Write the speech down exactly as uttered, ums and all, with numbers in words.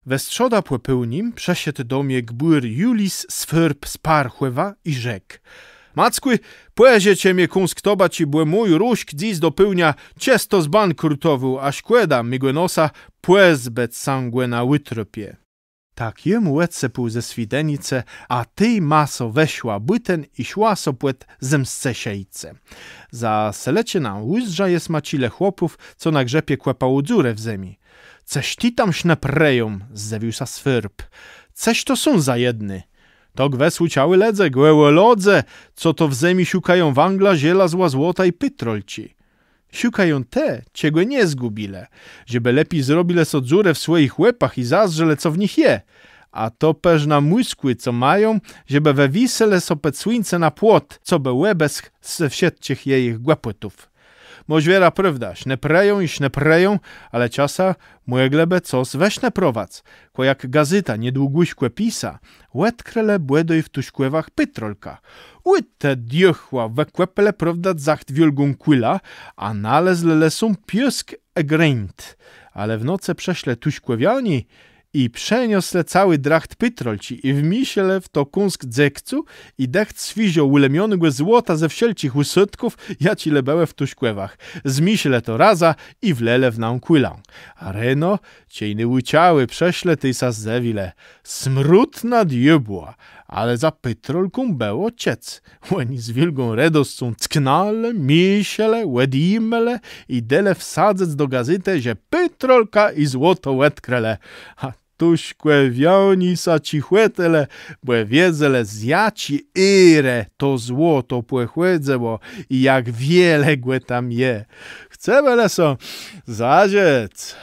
We strzodã pò pôłnim przëszedł do mie gbùr Julis Swôrb z Parchòwa i rzekł: „Mackù, pòżëczë mie kąsk tobaczi, bò mój różk dzys do pôłnia czësto zbankrótowôł, a szkòda mégò nosa pòzbëc sã gò na ùtrôpie”. Tak jem òdsëpôł ze swidenice, a tej ma so wëszła bùten i szła so pòd zemsczé szejce. Za Selëczënã ùzdrza jesma czile chłopów, co na grzëpie kòpało dzurë w zemi. „Cëż ti tam sznëprëją?” zdzëwił sã Swôrb. „Cëż to są za jedny?” „To gwës ùczałi lëdze, gòłolodze, co to w zemi szukają wãgla, żelazła, złota i pétrolczi. Szukają te, czegò nie zgùbilë, żebë lepi zrobilë so dzurë w swòjich łepach i zazdrzelë, co w nich je. A to përznã mùskù, co mają, żebë wëwiesëlë so pòd słuńce na płot, cobë òbësk ze wszëtczich jejich głëpòtów. Mòże wierã prôwda, sznëprëją i sznëprëją, ale czasã mòglëbë cos wësznëprowac. Kò jak gazéta niedługùszkò pisa, òdkrëlë bòdôj w Tuszkòwach pétrolkã. Ùte diôchła wëkòpelë, prôwda, zacht wiôlgą kùlã, a nalezlë le sóm piôsk ë grënt. Ale w nocë przëszlë Tuszkòwiani i przënioslë całi dracht pétrolczi i wmiészëlë w to kąsk dzegcu i dëcht swiéżo ùlemionégò złota ze wszëtczich ùsôdków, jaczé le bëłë w Tuszkòwach. Zmiészëlë to razã i wlelë w nã kùlã. A reno, czej ny ùczałi przëszlë, tej sã zdzëwilë. Smród na diôbła, ale za pétrolką bëło czëc. Òni z wiôlgą redoscą cknãlë, miészëlë, òdjimelë i delë wsadzëc do gazétë, że pétrolkã i złoto òdkrëlë. A Tuszkòwiani sã czichòtelë, bò wiedzelë, z jaczi érë to złoto pòchòdzëło i jak wiele gò tam je. Chcelë le so zażëc,